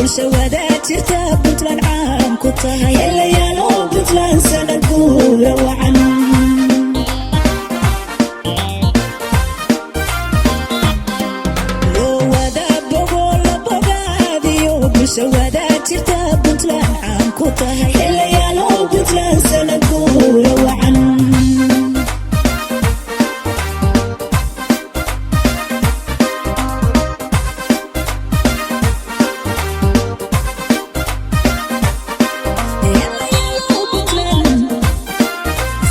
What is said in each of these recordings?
Bulsha wadaad jirta Puntland caan ku tahay. Helayaalo Puntland sanad guura wacan. Loo wada bogo la bogaadiyo, bulsha wadaad jirta Puntland caan ku tahay. Helayaalo Puntland sanad guura wacan. Helayaalo Puntland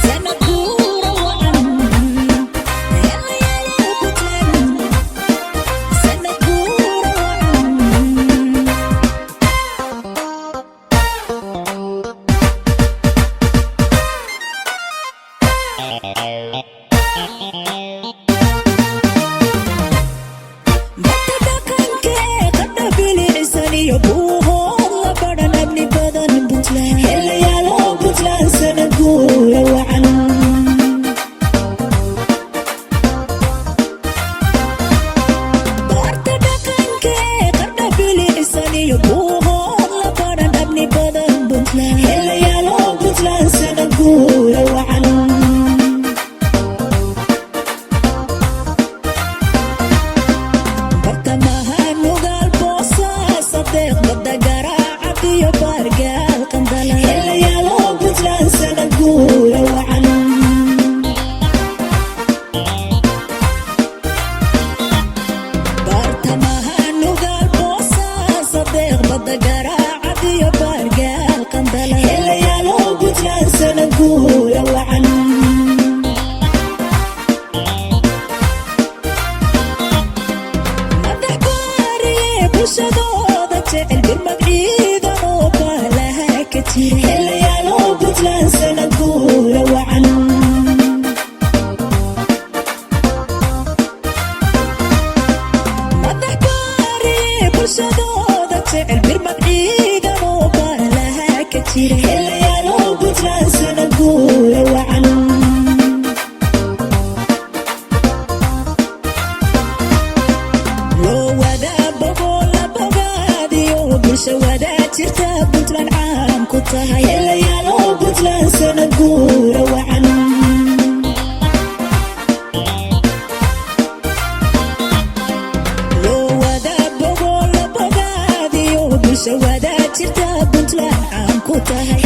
sanad guura wacan. Helayaalo Puntland sanad guura wacan. Badda dhaqankee qadha bilicsan iyo buuhood la badhan amni badan Puntland. Helayaalo Puntland sanad guura wacan. Baarta dhaqankee qadha bilicsan iyo buuhood la badhan amni badan Puntland. Helayaalo Puntland sanad guura wacan. Bartamaha Nugaal, Boosaaso, deeq badda Garaacad iyo Baargaal Qandala. Helayaalo Puntland sanad guura wacan. Bartamaha Nugaal, Boosaaso, deeq badda Garaacad iyo Baargaal Qandala. Helayaalo Puntland sanad guura wacan. Madax baariye bulshadooda jecel, birmad ciidan oo baalaha ka jira. Helayaalo Puntland sanad guura wacan. Madax baariye bulshadooda jecel, birmad ciidan oo baalaha ka jira. Helayaalo Puntland sanad guura wacan. Loo wada bogo la bogaadiyo, bulsha wadaad jirta Puntland caan ku tahay. Helayaalo Puntland sanad guura wacan. Loo wada bogo la bogaadiyo, bulsha wadaad jirta Puntland caan ku tahay.